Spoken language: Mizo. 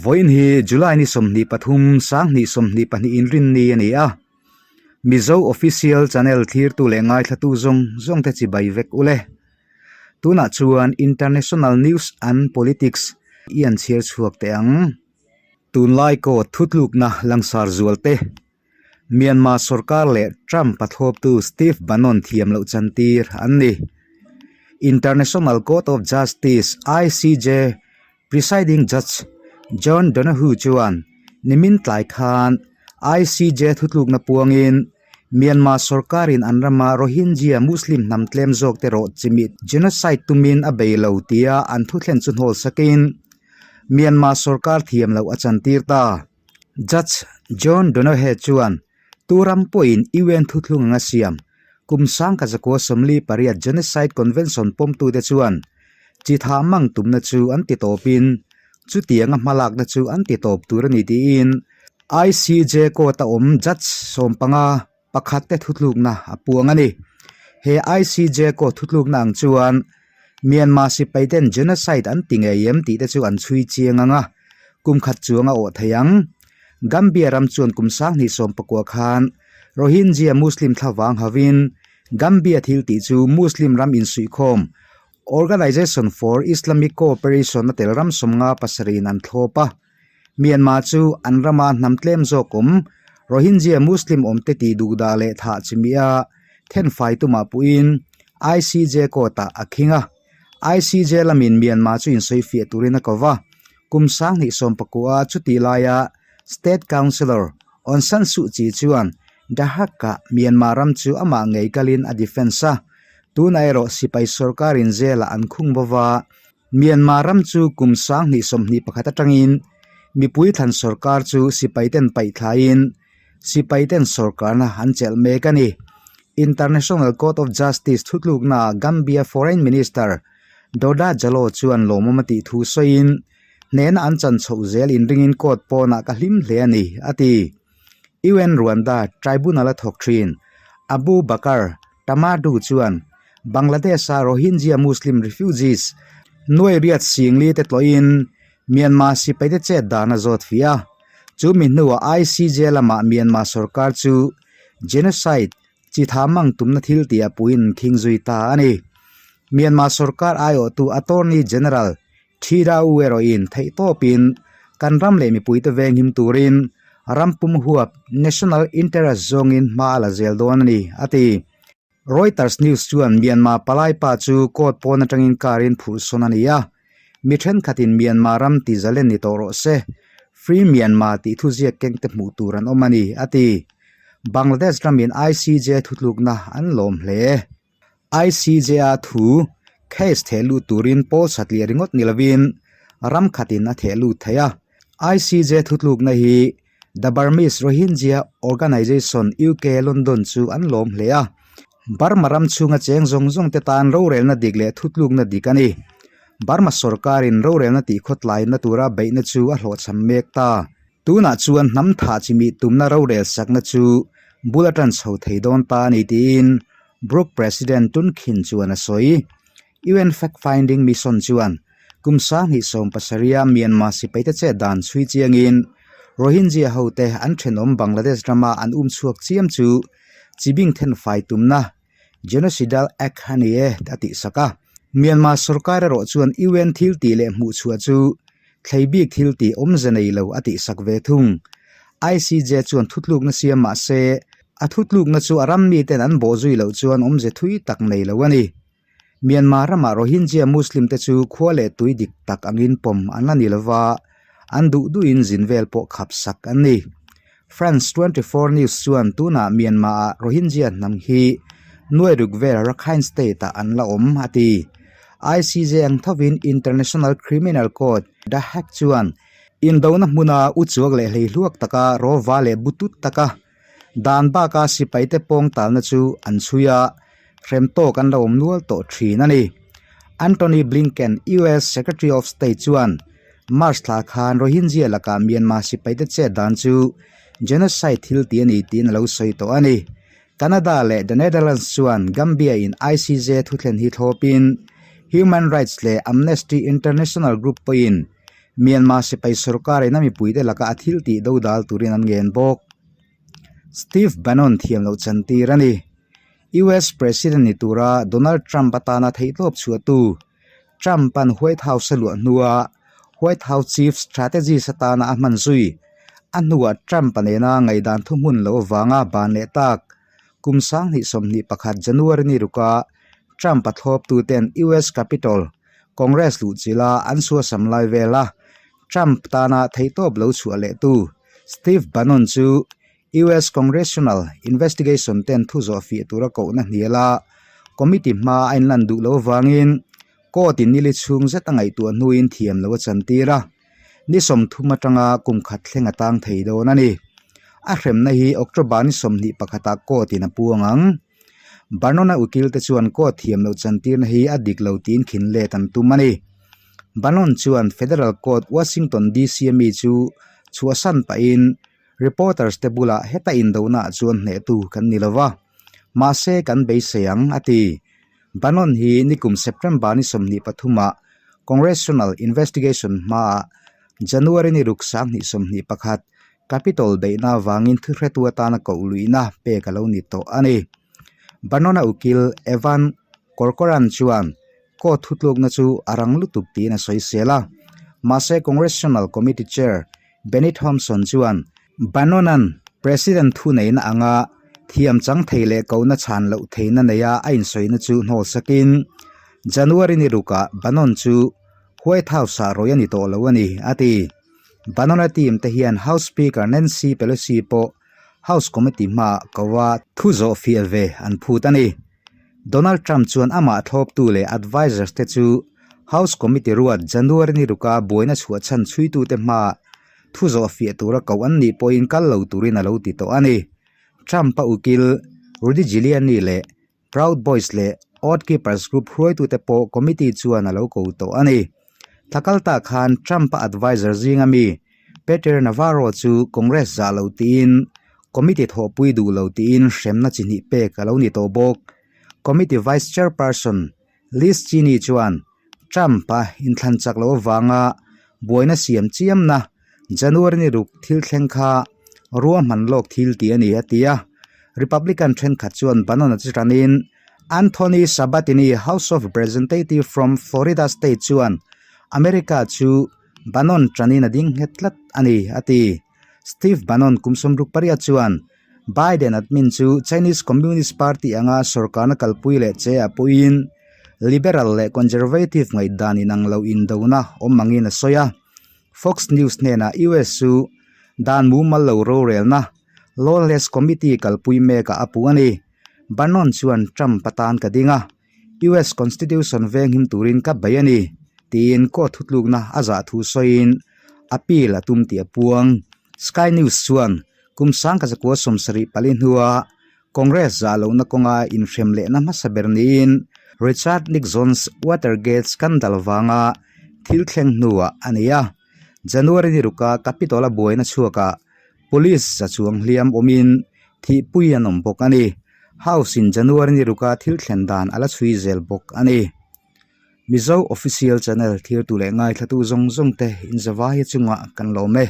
Vawiin hi July ni 23 2022 inrinni a ni a. Mizo Official Channel thlirtu leh ngaithlatu zawng zawng te chibai vek ule. Tunah chuan International News and Politics i an chhiar chhuak teh ang. Tunlai court thutlukna langsar zual te. Myanmar sorkar leh Trump pathlawptu Steve Bannon thiam loh chantir an ni. International Court of Justice, ICJ, Presiding Judge John Donoghue chuan nimin tlai khan ICJ thutlukna puangin Myanmar sorkarin an rama Rohingya Muslim hnam tlem zawkte rawh chimit genocide tumin a bei lo tia an thuthlen chu hnawl sakin Myanmar sorkar thiam loh a chantir ta. Judge John Donoghue chuan tu ram pawhin UN thuthlung anga siam kum sangkhat zakua 48 Genocide Convention pawmtute chuan chi thah mang tumna chu an ti tawpin chutianga hmalakna chu an ti tawp tur a ni tiin ICJ court-a awm judge sawmpanga pakhat te thutlukna a puang a ni. He ICJ court thutlukna ang chuan Myanmar sipai ten genocide an ti ngei em tih te chu an chhui chiang ang a, kum khat chuang a awh thei ang. Gambia ram chuan kum 2019 khan Rohingya Muslim thlavang hovin Gambia thil tih chu Muslim ram insuihkhawm Organization for Islamic Cooperation a tel ram 57 in an thlawp a. Myanmar chu an rama hnam tlem zawk awm Rohingya Muslim awmte tih duhdah leh thah chimih a thenfai tumah puhin ICJ court-ah a khing a. ICJ lamin Myanmar chu insawifiah turin a ko va. Kum 2019 chutih laia State Counsellor Aung San Suu Kyi chuan The Hague-ah Myanmar ram chu amah ngei kalin a defence a. Tunah erawh sipai sorkarin jail-ah an khung bo va. Myanmar ram chu kum 2021 atangin mipui thlan sorkar chu sipaiten paih thlaiin sipaiten sorkarna an chelh mek a ni. International Court of Justice thutluknaah Gambia Foreign Minister Dawda Jallow chuan lawmawm a tih thu sawiin hnehna an chan chhoh zel inringin court pawnah ka hlim hle a ni, a ti. UN Rwanda Tribunal a thawk thin Abu Bakar Tamadu chuan Bangladesh-a Rohingya Muslim refugees nuai riat singli te tlawhin Myanmar sipaite chet dan a zawt fih a. Chu mi hnuah ICJ lamah Myanmar sorkar chu genocide chi tha mang tumna thil tih a puiin khing zui ta a ni. Myanmar sorkar aiawhtu Attorney General Thida U erawhin theihtawpin kan ram leh mipuite venghim turin ram pum huap national interest zawngin hma a la zel dawn a ni, a ti. Reuters News chuan Myanmar palai pa chu court pawn atangin car in phurh sawn a ni a, mi thenkhatin Myanmar ram ti zalen ni tawh rawh se, Free Myanmar tih thuziak keng te hmuh tur an awm a ni, a ti. Bangladesh ramin ICJ thutlukna an lawm hle. ICJ-a thu case theh lut turin pawl satliah ringawt ni lovin ram khatin a theh lut thei a. ICJ thutlukna hi The Burmese Rohingya Organisation UK London chu an lawm hle a. Burma ram chhunga cheng zawng zawng te tan rorelna dik leh thutlukna dik a ni. Burma sorkarin rorelna tihkhawtlaina tura beihna chu a hlawhchham mek ta. Tunah chuan hnam thah chimih tumna rorel sakna chu bul a tan chho thei dawn ta a ni tiin Brooke President Tun Khin chuan a sawi. UN Fact Finding Mission chuan kum 2017 a Myanmar sipaite chet dan chhui chiangin Rohingya hote an thenawm Bangladesh rama an um chhuak chiam chu chibing thenfai tumna Genocidal Act a ni e a tihsak a. Myanmar sorkar erawh chuan UN thil tih leh hmuh chhuah chu thlei bik thil tih awmze nei lo a tihsak ve thung. ICJ chuan thutlukna siam mah se, a thutlukna chu a ram miten an bawh zui loh chuan awmze thui tak nei lo a ni. Myanmar ramah Rohingya Muslim te chu khua leh tui dik tak angin pawm an la ni lova, an duh duhin zin vel pawh khap sak an ni. France 24 News chuan tunah Myanmar-ah Rohingya hnam hi nuai ruk vel Rakhine State-ah an la awm a ti. ICJ ang thovin International Criminal Court, The Hague chuan indona hmuna uchuak leh hleihluak taka rawva leh butut taka dan baka sipaite pawng talna chu an chhui a, hrem tawk an la awm nual tawh thin a ni. Antony Blinken, US Secretary of State chuan March thla khan Rohingya lakah Myanmar sipaite chet dan chu genocide thil tih a ni tiin a lo sawi tawh a ni. Canada leh The Netherlands chuan Gambia in ICJ thuthlen hi thlawpin Human Rights leh Amnesty International group pawhin. Myanmar sipai sorkarin a mipuite laka a thil tih dodal turin an ngen bawk. Steve Bannon thiam loh chantir a ni. US President ni tura Donald Trump atana theihtawp chhuahtu Trump-a'n White House a luah hnua White House Chief Strategist atana a hman zui. A hnuah Trump-a nena ngaihdan thuhmun loh avanga ban leh tak. Kum 2021 January ni ruka Trump-a thlawptuten US Capitol Congress luhchilha an suasam lai vela Trump tana theihtawp lo chhuah lehtu Steve Bannon chu US Congressional Investigation ten thu zawh fiah tura kohna hnial a, committee hma a inlan duh lo avangin court in nili chhung zet a ngaihtuah hnuin thiam lo a chantir a, ni 30 atanga kum khat thleng a tang thei dawn a ni. A hremna hi October ni 21 ah court in a puang ang. Bannon-a ukil te chuan court thiam loh chantirna hi a dik lo tiin khin let an tum a ni. Bannon chuan Federal Court Washington DC a mi chu chhuahsan pahin Reporters te bulah heta indohnaah chuan hnehtu kan ni lo va, mahse kan beisei ang, a ti. Bannon hi nikum September ni 23 ah Congressional Investigation hmaah January ni ruk 2021 Capitol beihna avangin thuhretu atana koh luihna pek a lo ni tawh a ni. Bannon-a ukil Evan Corcoran chuan Court thutlukna chu a rang lutuk tiin a sawisel a, mahse Congressional Committee Chair Benny Thompson chuan Bannon-a'n President thuneihna anga thiam chang thei leh kohna chhan loh theihna neia a insawina chu hnawl sakin January ni rukah Bannon chu White House-ah rawih a ni tawh lo a ni, a ti. Bannon-a team te hian House Speaker Nancy Pelosi pawh House Committee hmaah koa thu zawh fiah ve an phut a ni. Donald Trump chuan amah thlawptu leh advisors te chu House Committee ruat January ni ruka buaina chhuah chhan chhuitute hmaah thu zawh fiah tura koh an nih pawhin kal lo turin a lo ti tawh a ni. Trump-a ukil Rudy Giuliani leh Proud Boys leh Oath Keepers group hruaitute pawh committee chuan a lo ko tawh a ni. Thla kal ta khan Trump-a advisor zinga mi Peter Navarro chu Congress zah lo tiin committee thawhpui duh lo tiin hremna chi hnih pek a lo ni tawh bawk. Committee Vice Chairperson Liz Cheney chuan Trump-a inthlan chak loh avanga buaina siam chiamna January ni ruk thil thleng kha ruahman lawk thil tih a ni a ti a. Republican thenkhat chuan Bannon-a chi tanin Anthony Sabatini House of Representative from Florida State chuan America chu Bannon tanin a ding nghet tlat a ni, a ti. Steve Bannon kum 68 chuan Biden admin chu Chinese Communist Party anga sorkarna kalpui leh che a puiin Liberal leh Conservative ngaihdan inang lo indona awm angin a sawi a. Fox News hnenah US chu dan mumal lo rorelna Lawless Committee kalpui mekah a puh a ni. Bannon chuan Trump atan ka ding a. US Constitution venghim turin ka bei a ni, tiin court thutlukna a zah thu sawiin appeal a tum tih a puang. Sky News chuan kum 1974 hnua Congress zah lohna kawnga inhrem lehna hmasa ber niin Richard Nixon's Watergate scandal vanga thil thleng hnuah a nei a. January ni ruka Capitol-a buaina chhuakah Police za chuang hliam awmin thihpui an awm bawk a ni. House in January ni ruka thil thlen dan a la chhui zel bawk a ni. Mizo Official Channel thirtu leh ngaithlatu zawng zawng te inzavai chungah kan lawm e.